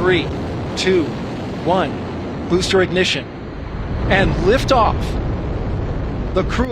Three, two, one, booster ignition. And lift off.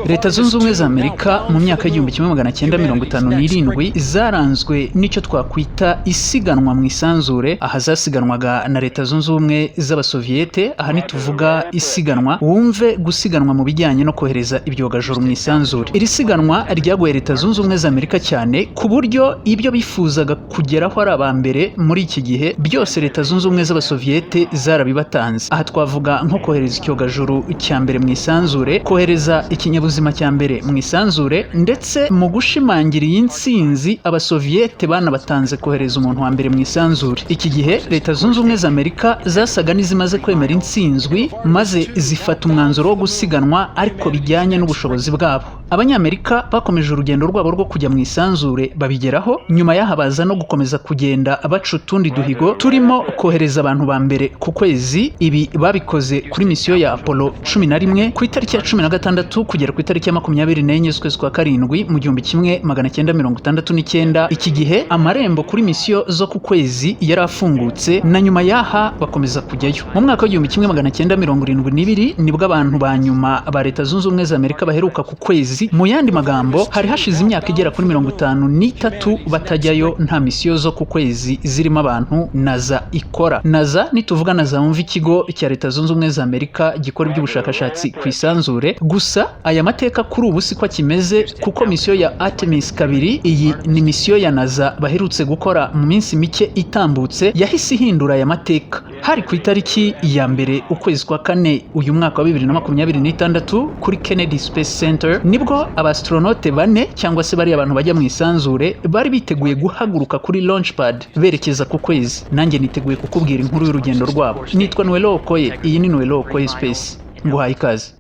Leta Zunze Ubumwe za Amerika mu myaka y'1957 zaranzwe n'icyo twakwita isiganwa mu isanzure, aha zasiganwaga na Leta Zunze Ubumwe z'Abasoviyete. Aha ntituvuga isiganwa, wumve gusiganwa mu bijyanye no kohereza ibyogajuru mu isanzure. Iri siganwa ryagoye Leta Zunze Ubumwe za Amerika cyane, ku buryo ibyo bifuzaga kugeraho ari aba mbere muri iki gihe byose, Leta Zunze Ubumwe z'Abasoviyete zarabibatanze. Aha twavuga nko kohereza icyogajuru cya mbere mu isanzure, kohereza ikinyabuzima cya mbere mu isanzure, ndetse mu gushimangira iyi ntsinzi Abasoviyete banabatanze kohereza umuntu wa mbere mu isanzure. Iki gihe Leta Zunze Ubumwe za Amerika zasaga n'izimaze kwemera intsinzwi, maze zifata umwanzuro wo gusiganwa ariko bijyanye n'ubushobozi bwabo. Abanyamerika bakomeje urugendo rwabo rwo kujya mu isanzure, babigeraho. Nyuma y'aha baza no gukomeza kugenda baca utundi duhigo, turimo kohereza abantu ba mbere ku kwezi. Ibi babikoze kuri misiyo ya Apollo 11, ku itariki ya 16 kugera ku itariki ya 24 z'ukwezi kwa karindwi mu 1969. Iki gihe amarembo kuri misiyo zo ku kwezi yari afungutse, na nyuma y'aha bakomeza kujyayo. Mu mwaka w'1972 nibwo abantu ba nyuma ba Leta Zunze Ubumwe za Amerika baheruka ku kwezi. Mu yandi magambo, hari hashize imyaka igera kuri 53 batajyayo, nta misiyo zo ku kwezi zirimo abantu NASA ikora. NASA, nituvuga NASA wumva ikigo cya Leta Zunze Ubumwe za Amerika gikora iby'ubushakashatsi ku isanzure. Gusa aya mateka kuri ubu siko akimeze, kuko misiyo ya Artemis 2, iyi ni misiyo ya NASA baherutse gukora mu minsi mike itambutse, yahise ihindura aya mateka. Hari ku itariki ya 1 ukwezi kwa kane uyu mwaka wa 2026, kuri Kennedy Space Center, nibwo aba astronaute bane, cyangwa se bariya abantu bajya mu isanzure, bari biteguye guhaguruka kuri launchpad berekeza ku kwezi. Nanjye niteguye kukubwira inkuru y'urugendo rwabo. Nitwa Noelo Okoye, iyi ni Noelo Okoye Space, nguhaye ikaze.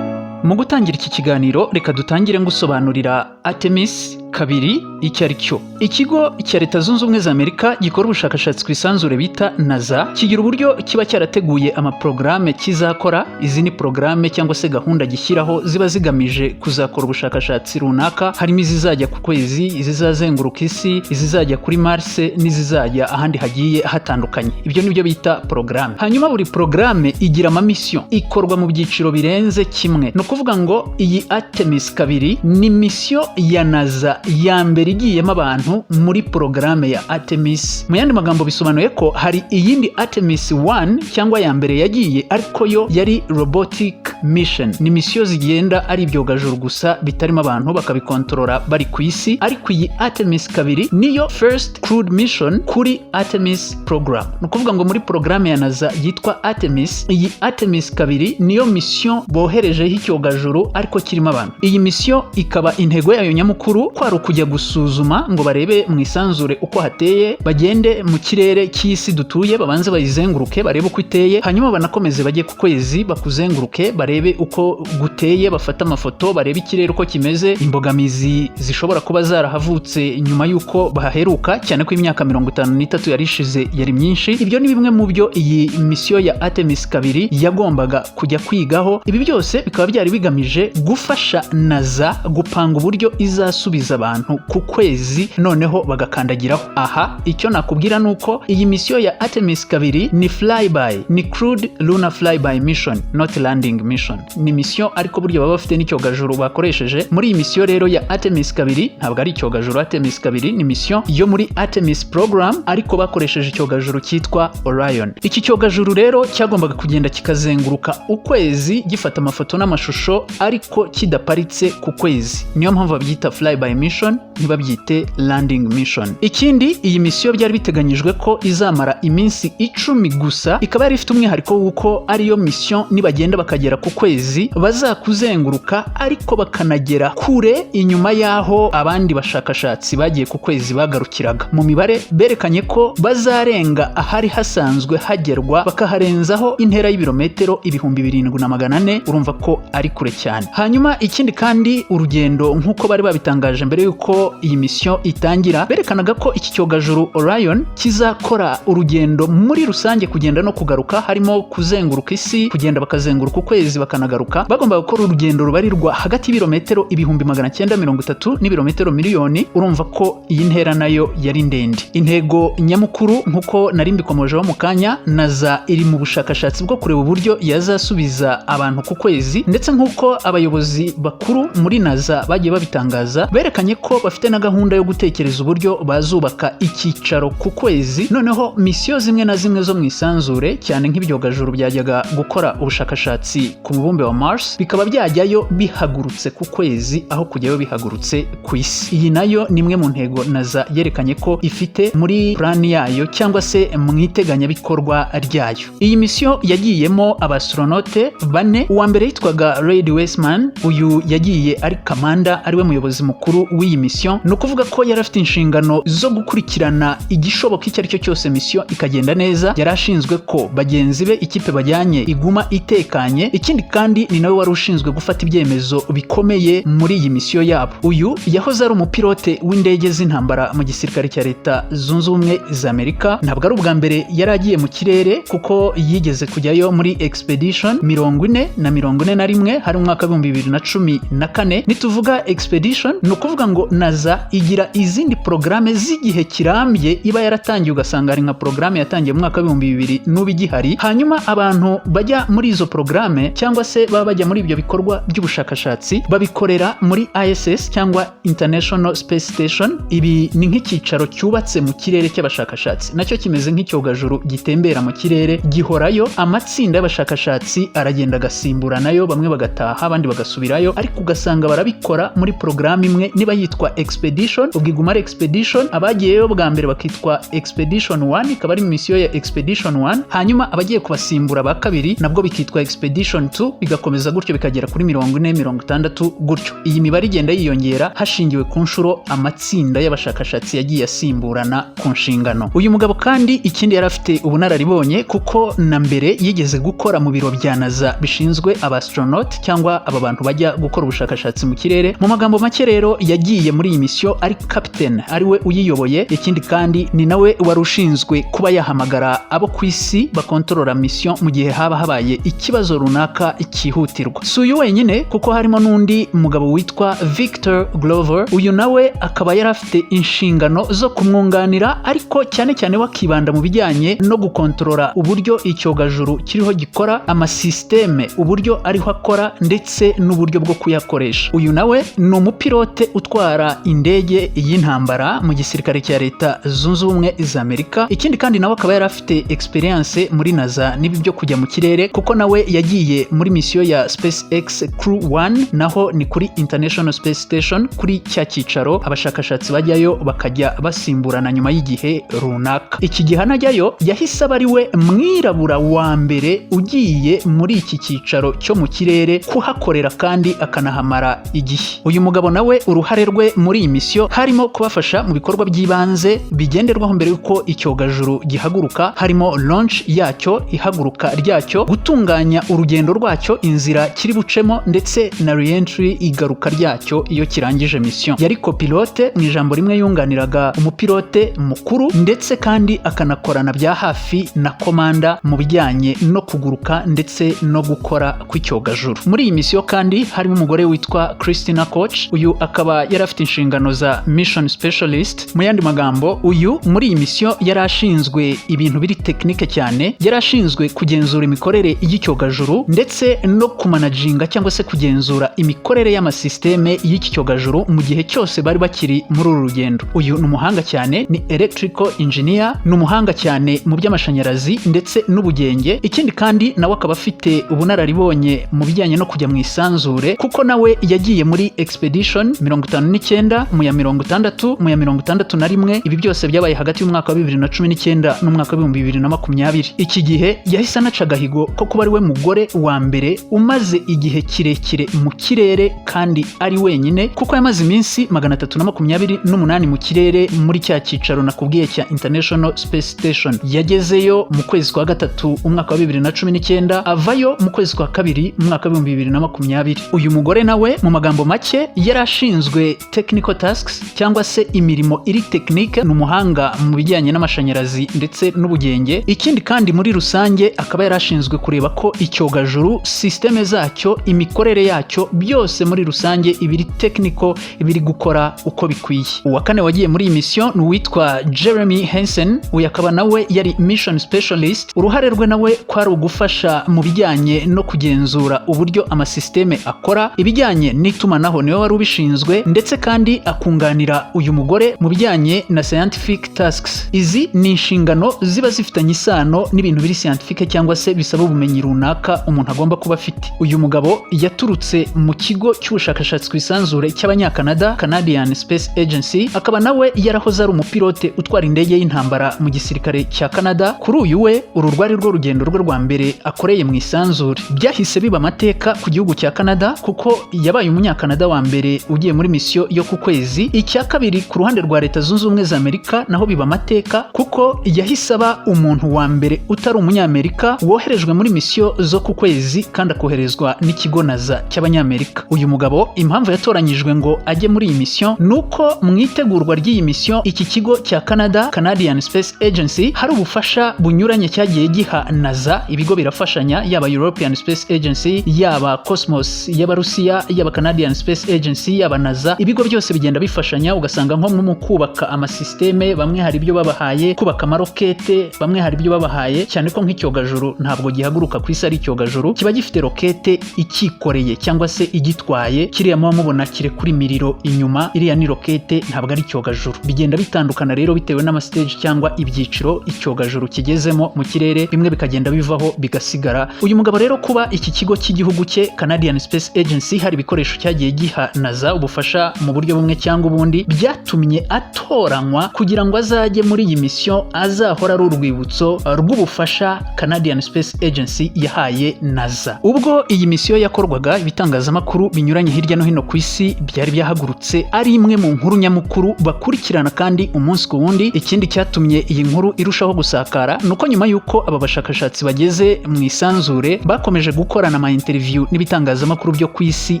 Mu gutangira iki kiganiro, reka dutangire ngusobanurira Artemis 2 icyo ari cyo. Ikigo cya Leta Zunze Ubumwe za Amerika gikora ubushakashatsi ku isanzure bita NASA kigira uburyo kiba cyarateguye amaporogaramu kizakora. Izi ni porogaramu cyangwa se gahunda gishyiraho ziba zigamije kuzakora ubushakashatsi runaka, harimo izizajya ku kwezi, izizazenguruka isi, izizajya kuri Mars n'izizajya ahandi hagiye hatandukanye. Ibyo nibyo bita porogaramu. Hanyuma buri porogaramu igira amamisiyo, ikorwa mu byiciro birenze kimwe. Ni ukuvuga ngo iyi Artemis 2 ni misiyo ya NASA ya mbere igiyemo abantu muri porogaramu ya Artemis. Mu yandi magambo, bisobanuye ko hari iyindi Artemis 1 cyangwa ya mbere yagiye, ariko yo yari robotic mission, ni misiyo zigenda ari ibyogajuru gusa bitarimo abantu, bakabikontorora bari ku isi. Ariko iyi Artemis 2 niyo first crewed mission kuri Artemis program. Ni ukuvuga ngo muri porogaramu ya NASA yitwa Artemis, iyi Artemis 2 niyo misiyo boherejeho icyogajuru ariko kirimo abantu. Iyi misiyo ikaba intego yayo nyamukuru kwari ukujya gusuzuma ngo barebe mu isanzure uko hateye, bagende mu kirere cy'isi dutuye, babanze bayizenguruke barebe uko iteye, hanyuma banakomeze bajye ku kwezi bakuzenguruke barebe uko guteye, bafate amafoto barebe ikirere uko kimeze, imbogamizi zishobora kuba zarahavutse nyuma y'uko bahaheruka, cyane ko imyaka 53 yari ishize yari myinshi. Ibyo ni bimwe mu byo iyi misiyo ya Artemis 2 yagombaga kujya kwigaho. Ibi byose bikaba byari bigamije gufasha NASA gupanga uburyo izasubiza abantu ku kwezi noneho bagakandagiraho. Aha icyo nakubwira ni uko iyi misiyo ya Artemis 2 ni flyby, ni crewed lunar flyby mission, not landing mission. Ni misiyo ariko burya baba bafite n'icyogajuru bakoresheje muri iyi misiyo. Rero ya Artemis 2 ntabwo ari icyogajuru. Artemis 2 ni misiyo yo muri Artemis program, ariko bakoresheje icyogajuru cyitwa Orion. Iki cyogajuru rero cyagombaga kugenda kikazenguruka ukwezi gifata amafoto n'amashusho, ariko kidaparitse ku kwezi. Niyo mpamvu babyita flyby mission, ntibabyite landing mission. Ikindi, iyi misiyo byari biteganyijwe ko izamara iminsi 10 gusa, ikaba yari ifite umwihariko w'uko ariyo misiyo nibagenda bakagera ku kwezi bazakuzenguruka, ariko bakanagera kure inyuma y'aho abandi bashakashatsi bagiye ku kwezi bagarukiraga. Mu mibare berekanye ko bazarenga ahari hasanzwe hagerwa, bakaharenzaho intera y'ibirometero 7400. Urumva ko ari kure cyane. Hanyuma ikindi kandi, urugendo nk'uko bari babitangaje mbere mbere y'uko iyi mission itangira, berekanaga ko iki cyogajuru Orion kizakora urugendo muri rusange, kugenda no kugaruka, harimo kuzenguruka isi, kugenda bakazenguruka ukwezi, bakanagaruka. Bagomba gukora urugendo rubarirwa hagati y'ibirometero 930,000 n'ibirometero miliyoni. Urumva ko iyi ntera nayo yari ndende. Intego nyamukuru, nk'uko nari mbikomojeho mu kanya, NASA iri mu bushakashatsi bwo kureba uburyo yazasubiza abantu ku kwezi. Ndetse nk'uko abayobozi bakuru muri NASA bagiye babitangaza, berekanye ko bafite na gahunda yo gutekereza uburyo bazubaka icyicaro ku kwezi, noneho misiyo zimwe na zimwe zo mu isanzure, cyane nk'ibyogajuru byajyaga gukora ubushakashatsi ku mubumbe wa Mars, bikaba byajyayo bihagurutse ku kwezi aho kujyayo bihagurutse ku isi. Iyi nayo ni imwe mu ntego NASA yerekanye ko ifite muri plan yayo cyangwa se mu iteganyabikorwa ryayo. Iyi misiyo yagiyemo aba astronaute bane. Uwa mbere yitwaga Reid Wiseman. Uyu yagiye ari commander, ariwe muyobozi mukuru w'iyi misiyo. Ni ukuvuga ko yari afite inshingano zo gukurikirana igishoboka icyo ari cyo cyose, misiyo ikagenda neza. Yari ashinzwe ko bagenzi be, ikipe bajyanye, iguma itekanye. Ikindi kandi, ni nawe wari ushinzwe gufata ibyemezo bikomeye muri iyi misiyo yabo. Uyu yahoze ari umupilote w'indege z'intambara mu gisirikare cya Leta Zunze Ubumwe za Amerika. Ntabwo ari ubwa mbere yari agiye mu kirere, kuko yigeze kujyayo muri expedition 40 na 41, hari umwaka w'2014. Nituvuga expedition, ni ukuvuga ngo NASA igira izindi porogaramu z'igihe kirambye iba yaratangiye, ugasanga hari nka porogaramu yatangiye mu mwaka w'2000 n'ubu igihari. Hanyuma abantu bajya muri izo porogaramu cyangwa se baba bajya muri ibyo bikorwa by'ubushakashatsi babikorera muri ISS cyangwa International Space Station. Ibi ni nk'icyicaro cyubatse mu kirere cy'abashakashatsi, nacyo kimeze nk'icyogajuru gitembera mu kirere, gihorayo. Amatsinda y'abashakashatsi aragenda agasimburanayo, bamwe bagataha, abandi bagasubirayo, ariko ugasanga barabikora muri porogaramu imwe. Niba yitwa expedition, ubwo iguma ari expedition. Abagiyeyo bwa mbere bakitwa expedition 1, ikaba ari misiyo ya expedition 1. Hanyuma abagiye kubasimbura ba kabiri nabwo bikitwa expedition 2, bigakomeza gutyo bikagera kuri 40, 60 gutyo. Iyi mibare igenda yiyongera hashingiwe ku nshuro amatsinda y'abashakashatsi yagiye asimburana ku nshingano. Uyu mugabo kandi ikindi yari afite ubunararibonye, kuko na mbere yigeze gukora mu biro bya NASA bishinzwe aba astronaut cyangwa aba bantu bajya gukora ubushakashatsi mu kirere. Mu magambo make rero, yagiye muri iyi misiyo ari captain, ari we uyiyoboye. Ikindi kandi, ni nawe wari ushinzwe kuba yahamagara abo ku isi bakontorora misiyo mu gihe haba habaye ikibazo runaka cyihutirwa. Si uyu wenyine, kuko harimo n'undi mugabo witwa Victor Glover. Uyu nawe akaba yari afite inshingano zo kumwunganira, ariko cyane cyane we akibanda mu bijyanye no gukontorora uburyo icyogajuru kiriho gikora, amasisiteme uburyo ariho akora, ndetse n'uburyo bwo kuyakoresha. Uyu nawe ni umupilote utwara indege y'intambara mu gisirikare cya Leta Zunze Ubumwe za Amerika. Ikindi kandi, nawe akaba yari afite experience muri NASA n'ibi byo kujya mu kirere, kuko nawe yagiye muri misiyo ya SpaceX Crew 1, naho ni kuri International Space Station, kuri cya cyicaro abashakashatsi bajyayo bakajya basimburana nyuma y'igihe runaka. Iki gihe anajyayo, yahise aba ari we mwirabura wa mbere ugiye muri iki cyicaro cyo mu kirere kuhakorera kandi akanahamara igihe. Uyu mugabo nawe uruhare rwe muri iyi misiyo harimo kubafasha mu bikorwa by'ibanze bigenderwaho mbere y'uko icyogajuru gihaguruka, harimo launch yacyo, ihaguruka ryacyo, gutunganya urugendo rwacyo, inzira kiri bucemo, ndetse na reentry, igaruka ryacyo iyo kirangije mission. Yari copilote, mu ijambo rimwe yunganiraga umupilote mukuru, ndetse kandi akanakorana bya hafi na commander mu bijyanye no kuguruka ndetse no gukora kw'icyogajuru. Muri iyi misiyo kandi harimo umugore witwa Christina Koch. Uyu akaba yari afite inshingano za mission specialist. Mu yandi magambo, uyu muri iyi misiyo yari ashinzwe ibintu biri technique cyane. Yari ashinzwe kugenzura imikorere y'icyogajuru ndetse no kumanaginga cyangwa se kugenzura imikorere y'amasisiteme y'iki cyogajuru mu gihe cyose bari bakiri muri uru rugendo. Uyu ni umuhanga cyane, ni electrical engineer, ni umuhanga cyane mu by'amashanyarazi ndetse n'ubugenge. Ikindi kandi, nawe akaba afite ubunararibonye mu bijyanye no kujya mu isanzure, kuko nawe yagiye muri expedition 59, mu ya 60, mu ya 61. Ibi byose byabaye hagati y'umwaka wa 2019 n'umwaka w'2020. Iki gihe yahise anaca agahigo ko kuba ari we mugore wa mbere umaze igihe kirekire mu kirere kandi ari wenyine, kuko yamaze iminsi 328 mu kirere muri cya cyicaro nakubwiye cya International Space Station. Yagezeyo mu kwezi kwa gatatu umwaka wa 2019, avayo mu kwezi kwa kabiri umwaka w'2020. Uyu mugore nawe, mu magambo make, yari ashinzwe ashinzwe technical tasks cyangwa se imirimo iri technique. Ni umuhanga mu bijyanye n'amashanyarazi ndetse n'ubugenge. Ikindi kandi, muri rusange akaba yari ashinzwe kureba ko icyogajuru, système zacyo, imikorere yacyo, byose muri rusange ibiri technical ibiri gukora uko bikwiye. Uwa kane wagiye muri iyi mission ni uwitwa Jeremy Hansen. Uyu akaba nawe yari mission specialist. Uruhare rwe nawe kwari ugufasha mu bijyanye no kugenzura uburyo amasystème akora, ibijyanye n'itumanaho niwe wari ubishinzwe, ndetse kandi akunganira uyu mugore mu bijyanye na scientific tasks. Izi ni inshingano ziba zifitanye isano n'ibintu biri scientifique cyangwa se bisaba ubumenyi runaka umuntu agomba kuba afite. Uyu mugabo yaturutse mu kigo cy'ubushakashatsi ku isanzure cy'Abanyakanada, Canadian Space Agency, akaba nawe yarahoze ari umupilote utwara indege y'intambara mu gisirikare cya Canada. Kuri uyu we, uru rwari rwo rugendo rwe rwa mbere akoreye mu isanzure. Byahise biba amateka ku gihugu cya Canada, kuko yabaye Umunyakanada wa mbere ugiye muri misiyo yo ku kwezi. Icya kabiri, ku ruhande rwa Leta Zunze Ubumwe za Amerika naho biba amateka, kuko yahise aba umuntu wa mbere utari Umunyamerika woherejwe muri misiyo zo ku kwezi, kandi akoherezwa n'ikigo NASA cy'Abanyamerika. Uyu mugabo, impamvu yatoranyijwe ngo ajye muri iyi misiyo ni uko mu itegurwa ry'iyi misiyo, iki kigo cya Canada, Canadian Space Agency, hari ubufasha bunyuranye cyagiye giha NASA. Ibigo birafashanya, yaba European Space Agency, yaba Cosmos y'Abarusiya, yaba Canadian Space Agency, yaba NASA, ibigo byose bigenda bifashanya. Ugasanga nko mu kubaka amasystème, bamwe hari ibyo babahaye, kubaka amarokete, bamwe hari ibyo babahaye, cyane ko nk'icyogajuru ntabwo gihaguruka ku isi ari icyogajuru, kiba gifite rokete icyikoreye cyangwa se igitwaye. Kiriya muba mubona kirekura imiriro inyuma, iriya ni rokete, ntabwo ari icyogajuru. Bigenda bitandukana rero bitewe n'amastage cyangwa ibyiciro icyogajuru kigezemo mu kirere, bimwe bikagenda bivaho bigasigara. Uyu mugabo rero, kuba iki kigo cy'igihugu cye, Canadian Space Agency, hari ibikoresho cyagiye giha NASA, ubufasha mu buryo bumwe cyangwa ubundi, byatumye atoranywa kugira ngo azajye muri iyi misiyo, azahora ari urwibutso rw'ubufasha Canadian Space Agency yahaye NASA. Ubwo iyi misiyo yakorwaga, ibitangazamakuru binyuranye hirya no hino ku isi byari byahagurutse, ari imwe mu nkuru nyamukuru bakurikirana kandi umunsi ku wundi. Ikindi cyatumye iyi nkuru irushaho gusakara ni uko nyuma y'uko aba bashakashatsi bageze mu isanzure, bakomeje gukorana ama interview n'ibitangazamakuru byo ku isi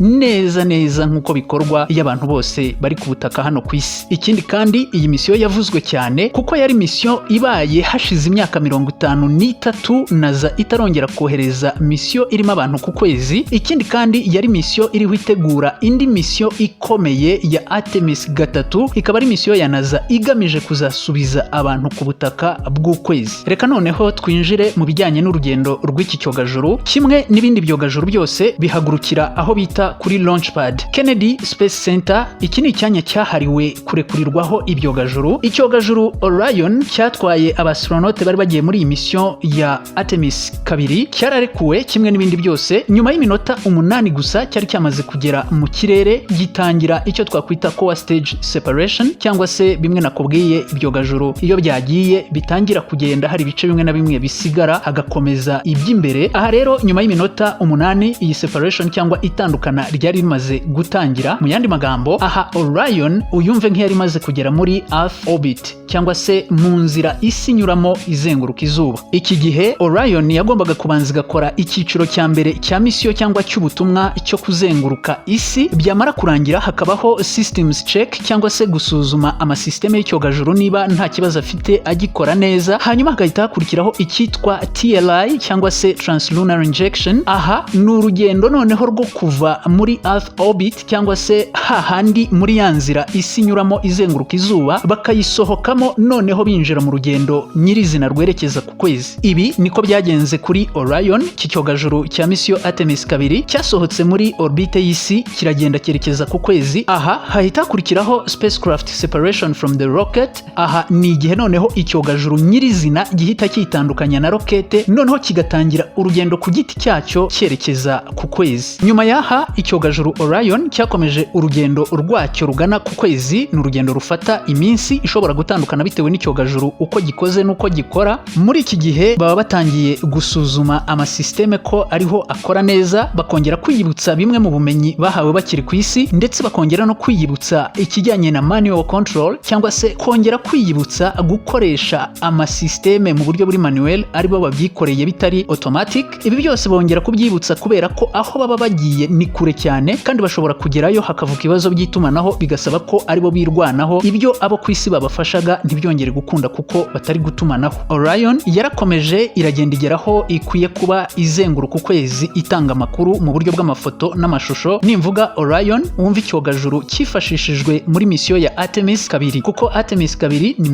neza neza nk'uko bikorwa iyo abantu bose bari ku butaka hano ku isi. Ikindi kandi, iyi misiyo yavuzwe cyane kuko yari misiyo ibaye hashize imyaka 53 NASA itarongera kohereza misiyo irimo abantu ku kwezi. Ikindi kandi, yari misiyo iriho itegura indi misiyo ikomeye ya Artemis 3, ikaba ari misiyo ya NASA igamije kuzasubiza abantu ku butaka bw'ukwezi. Reka noneho twinjire mu bijyanye n'urugendo rw'iki cyogajuru. Kimwe n'ibindi byogajuru byose, bihagurukira aho bita kuri launchpad, Kennedy Space Center. Iki ni icyanya cyahariwe kurekurirwaho ibyogajuru. Icyogajuru Orion cyatwaye abastronaute bari bagiye muri iyi misiyo ya Artemis 2 cyararekuwe kimwe n'ibindi byose. Nyuma y'iminota 8 gusa cyari cyamaze kugera mu kirere, gitangira icyo twakwita core stage separation, cyangwa se bimwe nakubwiye, ibyogajuru iyo byagiye bitangira kugenda, hari ibice bimwe na bimwe bisigara, hagakomeza iby'imbere. Aha rero, nyuma y'iminota 8, iyi separation cyangwa itandukana ryari rimaze gutangira. Mu yandi magambo, aha Orion uyumve nk'iyari imaze kugera muri Earth orbit, cyangwa se mu nzira isi inyuramo izenguruka izuba. Iki gihe Orion yagombaga kubanza igakora icyiciro cya mbere cya misiyo cyangwa cy'ubutumwa cyo kuzenguruka isi. Byamara kurangira, hakabaho systems check, cyangwa se gusuzuma amasystème y'icyogajuru niba nta kibazo afite, agikora neza. Hanyuma hagahita hakurikiraho icyitwa TLI, cyangwa se translunar injection. Aha ni urugendo noneho rwo kuva muri Earth orbit, cyangwa se hahandi muri ya nzira isi inyuramo izenguruka izuba, bakayisohokamo, noneho binjira mu rugendo nyirizina rwerekeza ku kwezi. Ibi niko byagenze kuri Orion. Iki cyogajuru cya misiyo Artemis 2 cyasohotse muri orbite y'isi, kiragenda cyerekeza ku kwezi. Aha hahita hakurikiraho spacecraft separation from the rocket. Aha ni igihe noneho icyogajuru nyirizina gihita cyitandukanya na rokete, noneho kigatangira urugendo ku giti cyacyo cyerekeza ku kwezi. Nyuma y'aha, icyogajuru Orion cyakomeje urugendo rwacyo rugana ku kwezi. Ni urugendo rufata iminsi ishobora gutandukana. bitandukana bitewe n'icyogajuru uko gikoze n'uko gikora. Muri iki gihe baba batangiye gusuzuma amasisiteme ko ariho akora neza, bakongera kwiyibutsa bimwe mu bumenyi bahawe bakiri ku isi, ndetse bakongera no kwiyibutsa ikijyanye na manual control, cyangwa se kongera kwiyibutsa gukoresha amasisiteme mu buryo buri manuel, aribo babyikoreye bitari automatic. Ibi byose bongera kubyibutsa kubera ko aho baba bagiye ni kure cyane, kandi bashobora kugerayo hakavuka ibibazo by'itumanaho, bigasaba ko aribo birwanaho, ibyo abo ku isi babafashaga ntibyongere gukunda kuko batari gutumanaho. Orion yarakomeje iragenda, igeraho ikwiye kuba izenguruka ukwezi, itanga amakuru mu buryo bw'amafoto n'amashusho. Nimvuga Orion, wumva icyogajuru cyifashishijwe muri misiyo ya Artemis 2, kuko Artemis 2 ni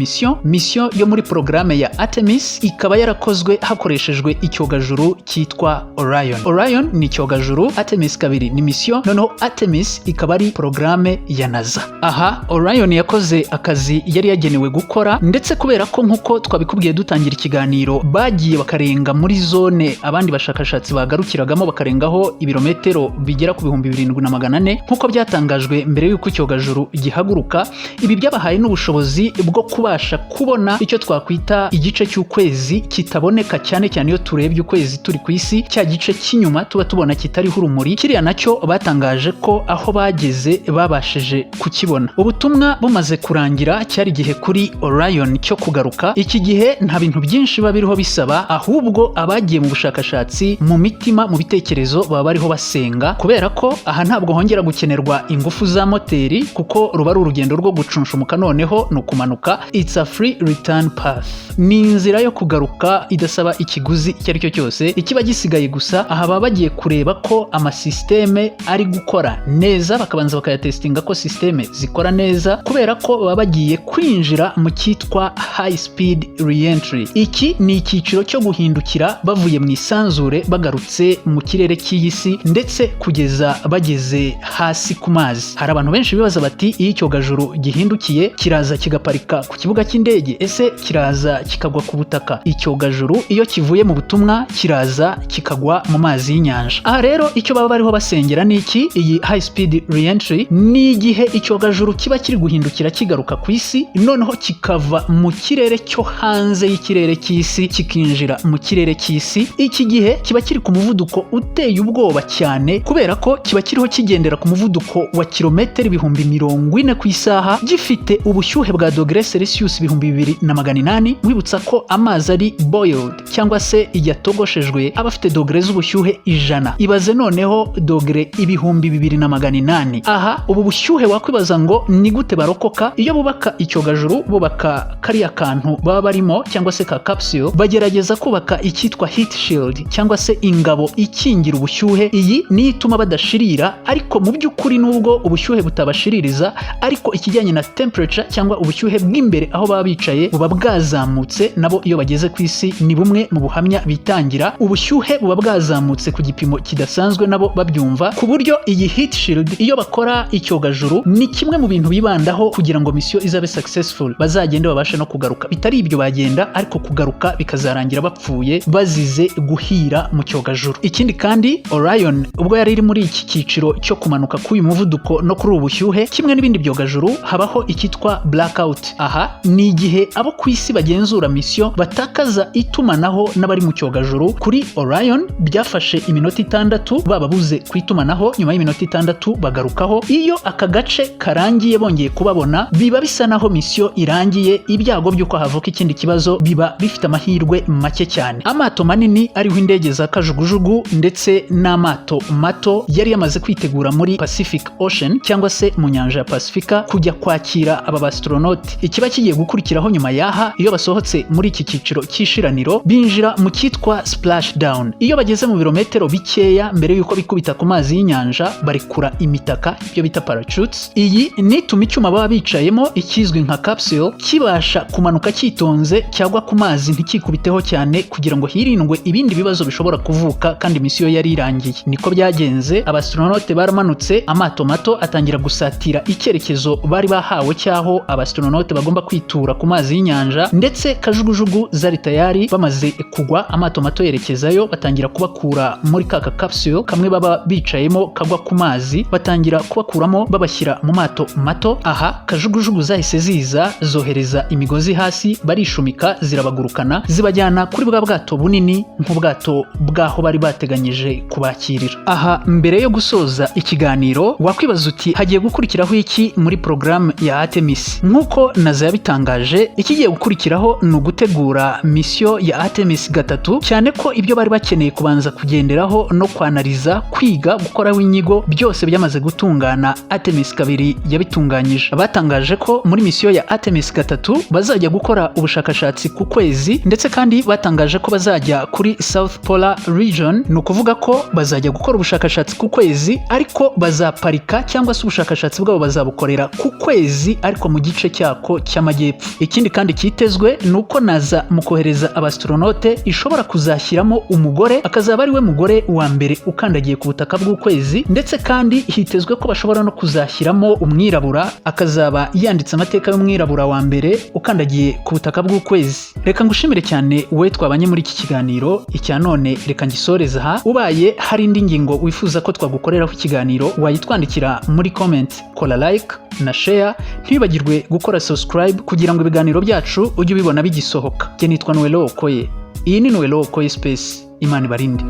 mission yo muri porogaramu ya Artemis, ikaba yarakozwe hakoreshejwe icyogajuru cyitwa Orion. Orion ni icyogajuru, Artemis 2 ni misiyo, noneho Artemis ikaba ari porogaramu ya NASA. Aha Orion yakoze akazi yari yagenewe gukora, ndetse kubera ko, nk'uko twabikubwiye dutangira ikiganiro, bagiye bakarenga muri zone abandi bashakashatsi bagarukiragamo, bakarengaho ibirometero bigera ku 7400, nk'uko byatangajwe mbere y'uko icyogajuru gihaguruka. Ibi byabahaye n'ubushobozi bwo kubasha kubona icyo twakwita igice cy'ukwezi kitaboneka cyane cyane iyo turebye ukwezi turi ku isi, cya gice cy'inyuma tuba tubona kitariho urumuri. Kiriya nacyo batangaje ko aho bageze babashije kukibona. Ubutumwa bumaze kurangira, cyari igihe kuri Orion cyo kugaruka. Iki gihe nta bintu byinshi biba biriho bisaba, ahubwo abagiye mu bushakashatsi, mu mitima, mu bitekerezo, baba bariho basenga, kubera ko aha ntabwo hongera gukenerwa ingufu za moteri, kuko ruba ari urugendo rwo gucunshumuka, noneho ni ukumanuka. It's a free return path, ni inzira yo kugaruka idasaba ikiguzi icyo ari cyo cyose. Ikiba gisigaye gusa aha, baba bagiye kureba ko amasisiteme ari gukora neza, bakabanza bakayatesitinga ko sisiteme zikora neza, kubera ko baba bagiye kwinjira mu cyitwa high speed reentry. Iki ni icyiciro cyo guhindukira bavuye mu isanzure bagarutse mu kirere cy'iyi si, ndetse kugeza bageze hasi ku mazi. Hari abantu benshi bibaza bati: "Iyo icyogajuru gihindukiye, kiraza kigaparika ku kibuga cy'indege? Ese kiraza kikagwa ku butaka?" Icyogajuru iyo kivuye mu butumwa kiraza kikagwa mu mazi y'inyanja. Aha rero icyo baba bariho basengera ni iki? Iyi high speed reentry ni igihe icyogajuru kiba kiri guhindukira kigaruka ku isi, noneho kikava mu kirere cyo hanze y'ikirere cy'isi kikinjira mu kirere cy'isi. Iki gihe kiba kiri ku muvuduko uteye ubwoba cyane, kubera ko kiba kiriho kigendera ku muvuduko wa kilometero 40,000 ku isaha, gifite ubushyuhe bwa dogere Celsius 2800. Wibutsa ko amazi ari boiled, cyangwa se yatogoshejwe, aba afite dogere z'ubushyuhe 100. Ibaze noneho dogere 2800. Aha ubu bushyuhe wakwibaza ngo ni gute barokoka? Iyo bubaka icyogajuru, bubaka kariya kantu baba barimo, cyangwa se ka capsule, bagerageza kubaka icyitwa heat shield, cyangwa se ingabo ikingira ubushyuhe. Iyi niyo ituma badashirira, ariko mu by'ukuri nubwo ubushyuhe butabashiririza, ariko ikijyanye na temperature cyangwa ubushyuhe bw'imbere aho baba bicaye buba bwazamutse. Nabo iyo bageze ku isi, ni bumwe mu buhamya bitangira, ubushyuhe buba bwazamutse ku gipimo kidasanzwe, nabo babyumva, ku buryo iyi heat shield, iyo bakora icyogajuru, ni kimwe mu bintu bibandaho kugira ngo misiyo izabe successful, bazagende babashe no kugaruka. Bitari ibyo bagenda, ariko kugaruka bikazarangira bapfuye bazize guhira mu cyogajuru. Ikindi kandi, Orion ubwo yari iri muri iki cyiciro cyo kumanuka k'uyu muvuduko no kuri ubu bushyuhe, kimwe n'ibindi byogajuru, habaho icyitwa blackout. Aha ni igihe abo ku isi bagenzura misiyo batakaza itumanaho n'abari mu cyogajuru. Kuri Orion byafashe iminota 6 bababuze ku itumanaho, nyuma y'iminota 6 bagarukaho. Iyo aka gace karangiye bongeye kubabona, biba bisa naho misiyo irangiye. Ibyago by'uko havuka ikindi kibazo biba bifite amahirwe make cyane. Amato manini ariho indege za kajugujugu ndetse n'amato mato yari yamaze kwitegura muri Pacific Ocean, cyangwa se mu nyanja ya Pasifika, kujya kwakira aba bastronaut. Ikiba kigiye gukurikiraho nyuma y'aha, iyo basohotse muri iki cyiciro cy'ishiraniro, binjira mu cyitwa splash down. Iyo bageze mu birometero bikeya mbere y'uko bikubita ku mazi y'inyanja, barekura imitaka, ibyo bita parachutes. Iyi nituma icyuma baba bicayemo, ikizwi nka capsule, kibasha kumanuka cyitonze, cyagwa ku mazi ntikikubiteho cyane, kugira ngo hirindwe ibindi bibazo bishobora kuvuka kandi misiyo yari irangiye. Niko byagenze, abastronaute baramanutse, amato mato atangira gusatira icyerekezo bari bahawe cy'aho abastronaute bagomba kwitura ku mazi y'inyanja, ndetse kajugujugu zari tayari. Bamaze kugwa, amato mato yerekezayo, batangira kubakura muri ka capsule kamwe baba bicayemo kagwa ku mazi, batangira kubakuramo babashyira mu mato mato. Aha kajugujugu zahise ziza. Zohereza imigozi hasi, barishumika, zirabagurukana, zibajyana kuri bwa bwato bunini, nk'ubwato bw'aho bari bateganyije kubakirira. Aha, mbere yo gusoza ikiganiro, wakwibaza uti: "Hagiye gukurikiraho iki muri porogaramu ya Artemis?" Nk'uko NASA yabitangaje, ikigiye gukurikiraho ni ugutegura misiyo ya Artemis 3, cyane ko ibyo bari bakeneye kubanza kugenderaho no kwanariza, kwiga, gukoraho inyigo, byose byamaze gutungana. Artemis 2 yabitunganyije. Batangaje ko muri misiyo ya Artemis 3 bazajya gukora ubushakashatsi ku kwezi, ndetse kandi batangaje ko bazajya kuri South Polar Region. Ni ukuvuga ko bazajya gukora ubushakashatsi ku kwezi, ariko bazaparika, cyangwa se ubushakashatsi bwabo bazabukorera ku kwezi, ariko mu gice cyako cy'amajyepfo. Ikindi kandi cyitezwe ni uko NASA mu kohereza aba astronaute ishobora kuzashyiramo umugore, akazaba ari we mugore wa mbere ukandagiye ku butaka bw'ukwezi. Ndetse kandi hitezwe ko bashobora no kuzashyiramo umwirabura, akazaba yanditse amateka y'umwirabura wa mbere ukandagiye ku butaka bw'ukwezi. Reka ngushimire cyane wowe twabanye muri iki kiganiro icya none. Reka ngisoreze aha. Ubaye hari indi ngingo wifuza ko twagukoreraho ikiganiro, wayitwandikira muri comment. Kora like na share, ntiwibagirwe gukora subscribe kugira ngo ibiganiro byacu ujye ubibona bigisohoka. Njye nitwa Noelo Okoye, iyi ni Noelo Okoye Space. Imana ibarinde.